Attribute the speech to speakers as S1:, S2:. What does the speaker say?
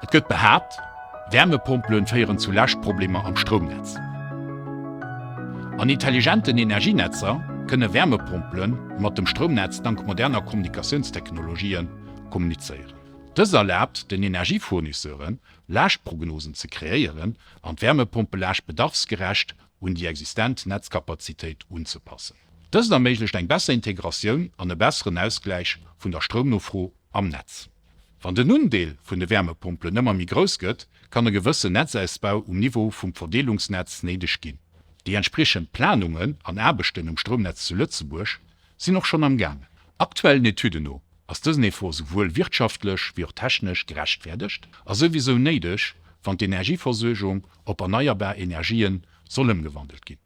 S1: Et gëtt behaapt, Wärmepompele féieren zu Laaschtproblemer am Stroumnetz. An intelligenten Energienetzer kënne Wärmepompele mat dem Stroumnetz dank moderner Kommunikatiounstechnologië kommunizéieren. Dëst erlaabt den Energiefournisseuren, Laaschtprognosen ze kreéieren an d'Wärmepompelaascht bedarfsgerecht un déi existent Netzkapazitéit unzepassen. Dëst erméiglecht eng besser Integratioun an e besseren Ausgläich vun der Stroumnofro am Netz. Wann den Undeel vun de Wärmepompelen ëmmer méi grouss gëtt, kann e gewëssen Netzausbau um Niveau vum Verdeelungsnetz néideg ginn. Déi entspriechend Planungen an Aarbechten um Stroumnetz zu Lëtzebuerg sinn och schonn am gaangen. Aktuellen Etüden no ass dësen Effort souwuel wirtschaftlech wéi och technesch gerechtfäerdegt a souwisou néideg, wann d'Energieversuergung op erneierbar Energien soll ëmgewandelt ginn.